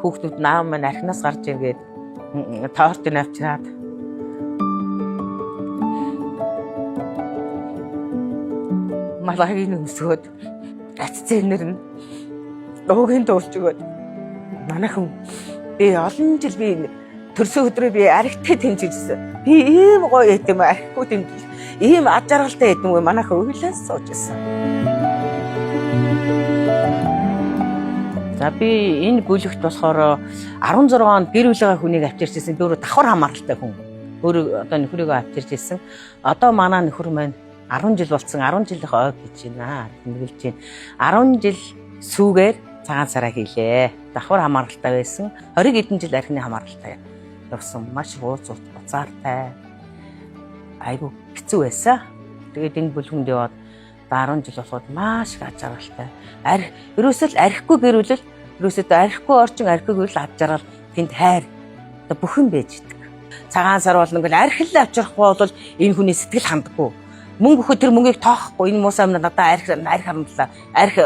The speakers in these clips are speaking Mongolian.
Хүүхдүүд наав маань архинаас гарч иргээд торт авчираад малгайг өмсгөөд аццэнэр нь дуугийн дуулж өгөөд манай хүн би олон жил би төрсөн өдрөө би архитай тэмцэжсэн. Би ийм гоё байт юм, архигүй тэмцэж, ийм ад жаргалтай байт юм уу, манай хүн уйлаас сууж ирсэн. За би энэ бүлэгт болохоор 16 онд гэр бүлийнхаа хүнийг авчирч ирсэн. Би өөрөө давхар хамааралтай хүн. Өөрөө одоо нөхрийгөө авчирч ирсэн. Одоо манай нөхөр маань 10 жил болсон. 10 жилийнх ой гэж байна. Тэмдэглэж байна. 10 жил сүүгээр цагаан сараа хийлээ. Давхар хамааралтай байсан. 20 хэдэн жил архины хамааралтай явсан. Маш ууц уцаартай. Айгу хэцүү байсан. Тэгээд энэ бүлгэнд яваад 10 жил болоход маш их аж аргалтай. Арх ерөөсөө л архигүй гэрүүлэл, ерөөсөө архигүй орчин, архигүй гэрүүл, ад жаргал, тэнд хайр одоо бүхэн байж идэг. Цагаан сар болно ингээл архи л авчрахгүй бол энэ хүний сэтгэл хандаггүй. Мөнгө өгөхөд тэр мөнгийг тоохгүй, энэ муусаа надаа архи архи харамлаа. Архи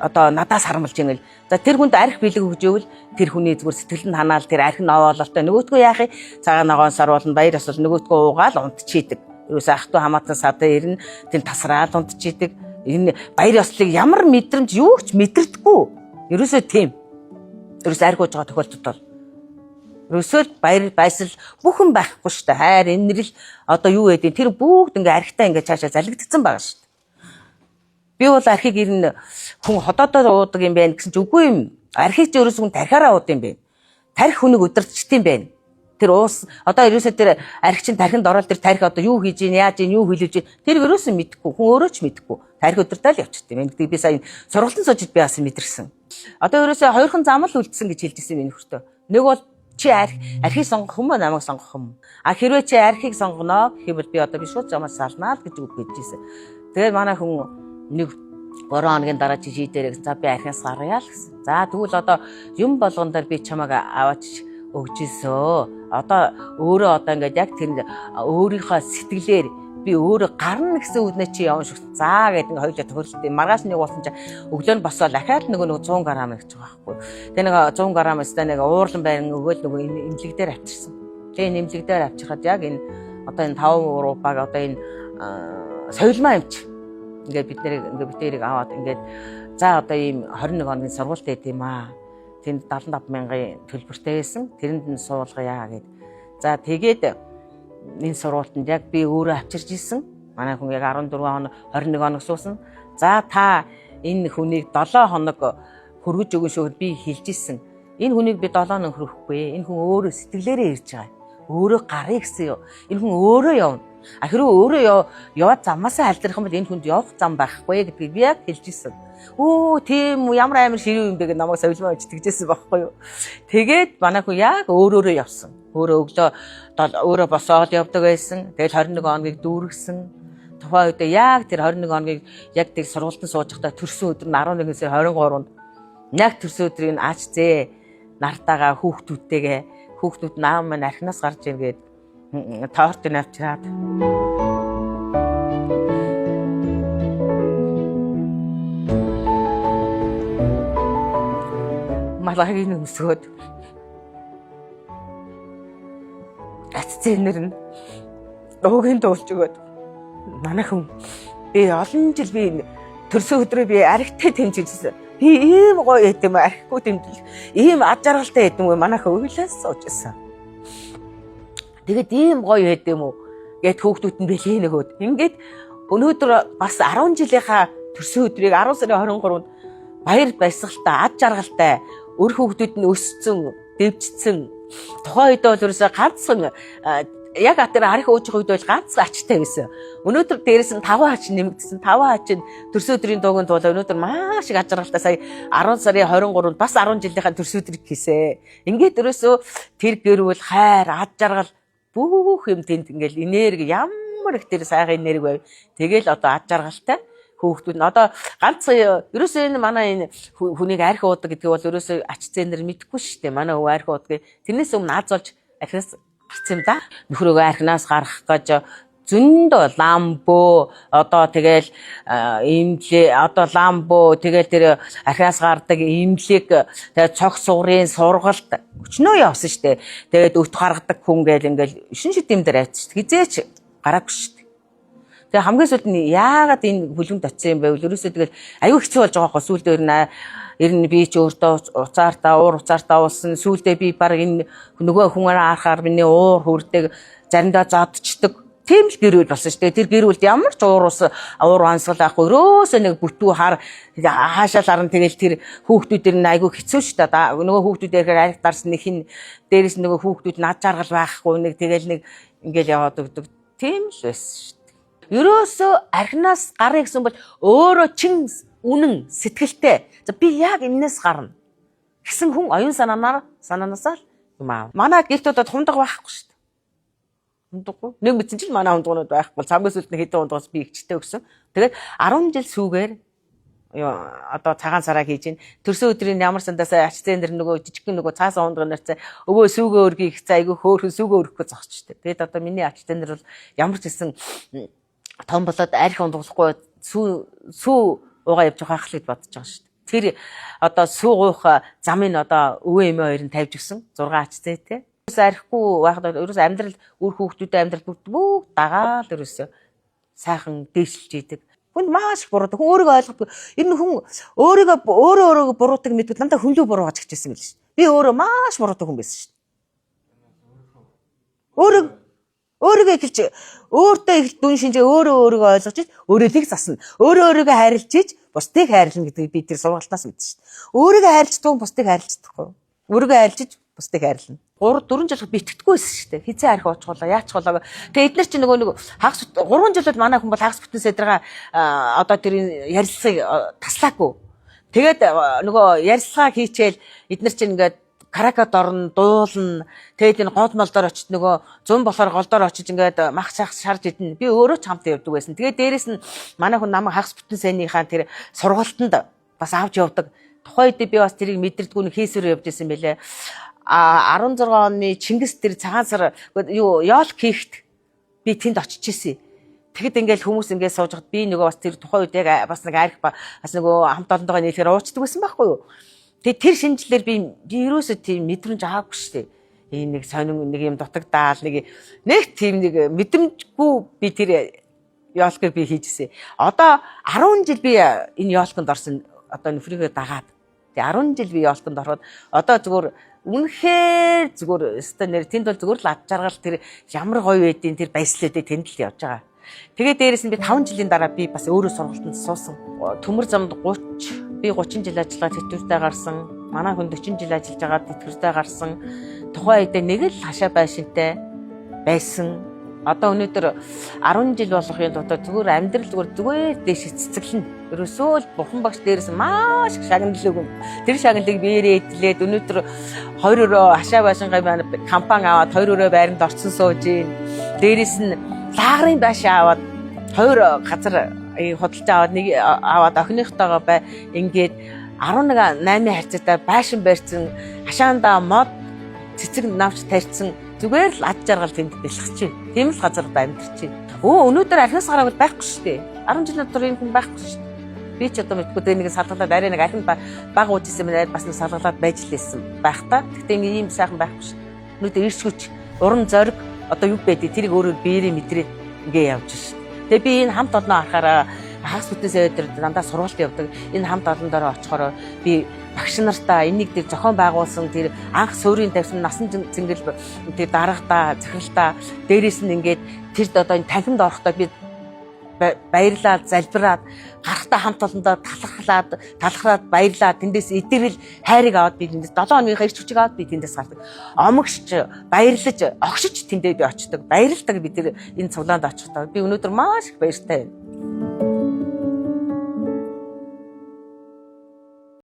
одоо надаас харамлж ийн гэл. За тэр хүнд арх бэлэг өгж ивэл тэр хүний зүгээр сэтгэл нь ханаал, тэр арх нь овоололтой нөгөөтгөө яах юм, цагаан ногоон сар болно, баяр асуул нөгөөтгөө уугаал унтчихийдэг. Ерөөсөө ах トゥ хамаатан садаа ирнэ, тэр тасраал унтчихийдэг. Энэ баяр ёслолыг ямар мэдрэмж юу ч мэдэрдэггүй. Ерөөсөө тийм. Ерөөсөө арх ууж байгаа тохиолдолд бол ерөөсөө л баяр байсал бүхэн байхгүй шүү дээ. Хайр, инрэл одоо юу гэдэг тэр бүгд ингээ архитай ингээ цаашаа залгидсан байгаа шүү дээ. Би бол архийг ирнэ хүн ходоодоо уудаг юм байна гэсэн чи үгүй юм. Архийг чи ерөөсөө хүн тархиараа ууд юм байна. Тархи хүнийг удирдчихд юм байна. Тэр уус одоо ерөөсөө тэр архи чинь тархинд ороод тэр тархи одоо юу хийж ийн, яаж ийн, юу хэлж ийн тэр ерөөсөө мэдэхгүй. Хүн өөрөө ч мэдэхгүй. Тархи удирдаал явчихд юм байна гэдгийг би сая сургалтын сууж би бас мэдэрсэн. Одоо ерөөсөө хоёрхан зам л үлдсэн гэж хэлж ирсэн юм энэ хөртөө. Нэг бол чи арх архийг сонгох юм уу, намайг сонгох юм уу? А хэрвээ чи архийг сонгоно гэх юм бол би одоо би шууд замаас салнаа л гэж үг хэлж ирсэн. Тэгээд манай хүн нэг 3 хоногийн дараа чи шийдээрэй гэсэн. За би архиас гаръя л гэсэн. За тэгвэл одоо юм болгон дээр би чамайг аваач өгч ирсэн. Одоо өөрөө одоо ингээд яг тэр өөрийнхөө сэтгэлээр би өөрөө гарна гэсэн үднэ чи явна шүү. За гэдэг ингээ хоёулаа тохиолдсон. Маргааш нэг болсон чи өглөө нь босоод ахаад нөгөө 100 г гэж байгаа байхгүй. Тэгээ нэг 100 г өстой нэг уурлан байран өгөөл нөгөө имлэг дээр авчирсан. Тэгээ энэ имлэг дээр авчирхад яг энэ одоо энэ 5 уруу баг одоо энэ соёлмаа эмч ингээд бид нэрийг ингээд бид нэрийг аваад ингээд за одоо ийм 21 хоногийн сургуульд байд юм аа. Тэнд 75 мянган төлбөртэй байсан. Тэрэнд нь суулгая гэд. За тэгээд энэ сургуультанд яг би өөрөө авчирч исэн. Манай хүн яг 14 хоног 21 хоног суусан. За та энэ хүнийг 7 хоног хөргөж өгөн шүү би хэлж исэн. Энэ хүнийг би 7 хоног хөрөхгүй. Энэ хүн өөрөө сэтгэлээрээ ирж байгаа. Өөрөө гарыг гэсэн юу. Энэ хүн өөрөө явна. А хэрвээ өөрөө яваад замаасаа халдрах юм бол энэ хүнд явах зам байхгүй гэдгийг би яг хэлж исэн. Өө тийм үү, ямар амар ширүү юм бэ гэж намайг совилмоо гэж тэгжсэн байхгүй юу. Тэгээд манай хүн яг өөрөөрөө явсан. Өөрөө өглөө өөрөө босоод явдаг байсан. Тэгэл 21 хоногийг дүүргэсэн. Тухайн үедээ яг тэр 21 хоногийг яг тэр сургуультанд сууж байхдаа төрсөн өдөр нь 11 сарын 23-нд яг төрсөн өдрийг нь ач зээ нартаагаа хүүхдүүдтэйгээ хүүхдүүд наам маань архинаас гарч ийн гээд торт авчираад малгайг өмсгөөд аццэнэр нь дуугийн дуулж өгөөд манай хүн би олон жил би төрсөн өдрөө би архитай тэмцэжсэн. Би ийм гоё байт юм, архигүй тэмцэл, ийм ад жаргалтай байт юм уу, манай хүн уйлаас сууж ирсэн. Тэгээд ийм гоё байт юм уу гэд хүүхдүүд нь бэлээ нөгөөд. Ингээд өнөөдөр бас 10 жилийнхаа төрсөн өдрийг 10 сарын 23-нд баяр баясгалтай, ад жаргалтай, өр хүүхдүүд нь өссөн, дэвжсэн. Тухайн үед бол ерөөсөө ганцхан яг тэр арх ууж байгаа үед бол ганцхан ачтай байсан. Өнөөдөр дээрэс нь 5 ач нэмэгдсэн. 5 ач нь төрсөн өдрийн дуугийн тулаа өнөөдөр маш их аж аргалтай сая 10 сарын 23-нд бас 10 жилийнхаа төрсөн өдрийг хийсэ. Ингээд ерөөсөө тэр гэр бүл хайр, ад жаргал бүх юм тэнд ингээл энерги ямар их тэр сайхан энерги байв. Тэгэл одоо ад жаргалтай хүүхдүүд нь одоо ганц ерөөсөө энэ манай энэ хүнийг арх уудаг гэдэг бол ерөөсөө ач зээнэр мэдэхгүй шүү дээ. Манай өвөө арх уудаг. Тэрнээс өмнө аз болж архинаас гарсан юм да. Нөхрөөгөө архинаас гаргах гэж Зөндөө ламбо одоо тэгэл имлээ, одоо ламбо тэгэл тэр архиас гардаг имлэг, тэгээ цог сугрын сургалт өчнөө явсан штэ. Тэгээд өт гаргадаг хүн гээл ингээл шин шид юм дээр авчих штэ. Хизээч гараагүй штэ. Тэгээ хамгийн сүүлд нь яагаад энэ хүлэмт очсон юм бэ? Ерөөсөө тэгэл аюу хэцүү болж байгаа хөө сүүлд ер нь би ч өөртөө уцаартаа уур уцаартаа уулсан. Сүүлдээ би баг энэ нөгөө хүн харахаар миний уур хүрдэг, заримдаа зодчдаг. Тийм л гэр бүл болсон шүү дээ. Тэр гэр бүлд ямар ч уур ус уур ансгал байхгүй. Ерөөсөө нэг бүтүү хар хаашаал харан тэгэл тэр хүүхдүүд нь айгүй хэцүү шүү дээ. Нөгөө хүүхдүүд ирэхээр арх дарсан нэг хин дээрэс нөгөө хүүхдүүд над жаргал байхгүй нэг тэгэл нэг ингээл яваад өгдөг. Тийм л байсан шүү дээ. Ерөөсөө архинаас гарыг гэсэн бол өөрөө чин үнэн сэтгэлтэй. За би яг энэс гарна гэсэн хүн оюун санаанаар санаанаасаа л юм аа. Манай гэрт одоо хундаг байхгүй шүү дээ. Хундаггүй. Нэг мэдсэн чинь манай хундагнууд байхгүй. Хамгийн сүүлд нь хэдэн хундагаас би ихчтэй өгсөн. Тэгээд 10 жил сүүгээр одоо цагаан сараа хийж гин. Төрсөн өдрийн ямар сандаас ач зэн дэр нөгөө жижигхэн нөгөө цаасан хундаг нарцаа өвөө сүүгээ өргий их цаа айгүй хөөхөн сүүгээ өргөхгүй зогсчтой. Тэгээд одоо миний ач зэн дэр бол ямар ч гэсэн том болоод арх ундаглахгүй сүү уугаа явж байгаа хэл гэж бодож байгаа шүү дээ. Тэр одоо сүү гуйх замыг одоо өвөө эмээ хоёр нь тавьж өгсөн 6 ач зээтэй. Ерөөсөө архигүй байхад ерөөсөө амьдрал үр хүүхдүүдээ амьдрал бүгд дагаал ерөөсөө сайхан дээшилж идэг. Хүнд маш их буруудаг. Хүн өөрийгөө ойлгохгүй. Ер нь хүн өөрийгөө өөрөө өөрийгөө буруудаг мэдвэл дандаа хүнлүү буруугаж хичээсэн мэл шүү. Би өөрөө маш буруудаг хүн байсан шүү. Өөрийгөө эхэлж өөртөө их дүн шинжээ өөрөө өөрийгөө ойлгож ич өөрөөлийг засна. Өөрөө өөрийгөө хайрлаж ич бусдыг хайрлана гэдгийг би тэр сургалтаас мэдсэн шүү. Өөрийгөө хайрлаж хүн бусдыг хайрлаж чадахгүй. Өөрийгөө хайрлаж бусдыг хайрлана. 3 4 жил би итгэдэггүй байсан шүү дээ. Хизээ арх уучихлаа, яачихлаа. Тэгээ эднэр чинь нөгөө нэг хагас 3 жил бол манай хүн бол хагас бүтэн сэдрага одоо тэр ярилцлагыг таслаагүй. Тэгээд нөгөө ярилцлага хийчихэл эднэр чинь ингээд каракад орно, дуулна. Тэгээд энэ гол молдоор очиж нөгөө зун болохоор голдоор очиж ингээд мах цах шарж идэнэ. Би өөрөө ч хамт явдаг байсан. Тэгээд дээрэс нь манай хүн намайг хагас бүтэн сайныхаа тэр сургалтанд бас авч явдаг. Тухайн үед би бас тэрийг мэдэрдэггүй нэг хийсвэр явж исэн байлээ. А 16 оны Чингис тэр цагаан сар юу ёолк хийхт би тэнд очиж исэн. Тэгэхэд ингээл хүмүүс ингээд сууж хад би нөгөө бас тэр тухайн үед яг бас нэг арх бас нөгөө хамт олонтойгоо нийлэхээр уучдаг байсан байхгүй юу? Тэгээ тэр шинжлэр би ерөөсөө тийм мэдрэмж аваагүй шүү дээ. Энэ нэг сонин нэг юм дутагдаал нэг тийм нэг мэдрэмжгүй би тэр ёолкыг би хийжсэн. Одоо 10 жил би энэ ёолконд орсон, одоо нөхрийгөө дагаад. Тэгээ 10 жил би ёолконд ороход одоо зүгээр үнэхээр зүгээр өстой нэр тэнд бол зүгээр л ад жаргал тэр ямар гоё байдیں۔ Тэр баяслалыг тэнд л явж байгаа. Тэгээ дээрэс нь би 5 жилийн дараа би бас өөрөө сургалтанд суусан. Төмөр замд 30 би 30 жил ажиллаад тэтгэвртэй гарсан. Манай хүн 40 жил ажиллаж байгаад тэтгэвртэй гарсан. Тухайн үед нэг л хашаа байшинтай байсан. Одоо өнөөдөр 10 жил болохын дотор зүгээр амьдрал зүгээр дээш цэцэглэнэ. Ерөөсөө л бурхан багш дээрээс маш их шагналыг өгнө. Тэр шагналыг биеэрээ идлээд өнөөдөр 2 өрөө хашаа байшингаа маань компани аваад 2 өрөө байранд орцсон сууж гин. Дээрээс нь лагерын байшин аваад 2 газар худалдаж аваад нэг аваад охиныхтойгоо бай ингээд 11 8-ын харьцаатай байшин барьсан, хашаандаа мод цэцэг навч тарьсан, зүгээр л ад жаргал тэнд бэлхэж чинь. Тийм л газар амьдарч чинь. Өө өнөөдөр архинаас гараагүй байхгүй шүү дээ. 10 жилийн дотор энэ хүн байхгүй шүү дээ. Би ч одоо мэдгүй тэгээ нэг салгалаад арай нэг архинд баг ууж исэн мэн бас нэг салгалаад байж лээсэн байх та. Гэхдээ ингээ ийм сайхан байхгүй шүү дээ. Өнөөдөр ирч хүч, урам зориг одоо юу байдгийг тэрийг өөрөө биеэрээ мэдрээд ингээ явж шүү дээ. Тэгээ би энэ хамт олноо харахаараа хагас бүтэн сая өдөр дандаа сургалт явдаг. Энэ хамт олон дороо очихороо би багш нартаа энийг тэр зохион байгуулсан тэр анх суурийн тавьсан насан зингэл тэр даргадаа захиралтаа дээрээс нь ингээд тэр одоо энэ танхимд орохдоо би баярлаад залбираад гарахтаа хамт олондоо талархлаад баярлаад тэндээс идэрэл хайрыг аваад би тэндээс 7 хоногийн ирч хүчийг аваад би тэндээс гардаг. Омогш баярлаж огшиж тэндээ би очдог. Баярладаг би тэр энэ цуглаанд очихдоо би өнөөдөр маш их баяртай байна.